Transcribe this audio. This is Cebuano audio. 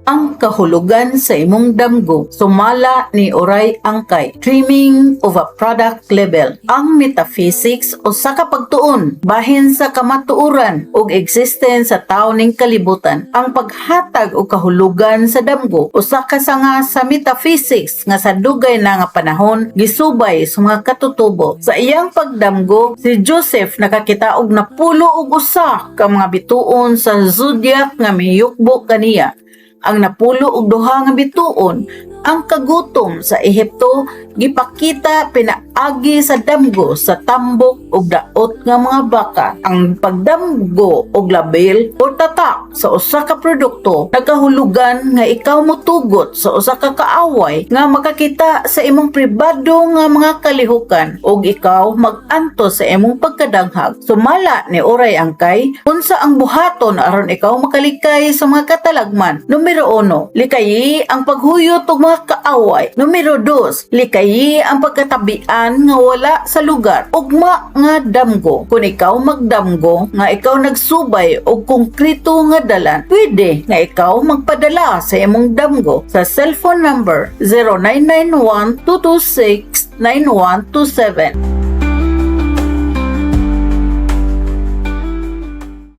Ang kahulugan sa imong damgo, sumala ni Oray Angkay. Trimming of a product label. Ang metaphysics usa ka pagtuon bahin sa kamatuoran ug existence sa tawo ning kalibutan. Ang paghatag og kahulugan sa damgo usa ka sanga sa metaphysics nga sa dugay na nga panahon gisubay sa mga katutubo. Sa iyang pagdamgo, si Joseph nakakita og 11 ka mga bituon sa zodiac nga miyukbo kaniya. Ang 12 nga bituon, ang kagutom sa Ehipto, gipakita pinaagi sa damgo sa tambok ug daot nga mga baka. Ang pagdamgo og label o tatak sa usa ka produkto nagkahulugan nga ikaw motugot sa usa ka kaaway nga makakita sa imong pribado nga mga kalihukan ug ikaw mag-antos sa imong pagkadanghag. Sumala ni Oray Angkay, unsa ang buhaton aron ikaw makalikay sa mga katalagman? Numero 1, likayi ang paghuyot og mga kaaway. Numero 2, likayi ang pagkatabian nga wala sa lugar. Ugma nga damgo. Kung ikaw magdamgo nga ikaw nagsubay og konkreto nga dalan, pwede nga ikaw magpadala sa imong damgo sa cellphone number 0991 226 9127.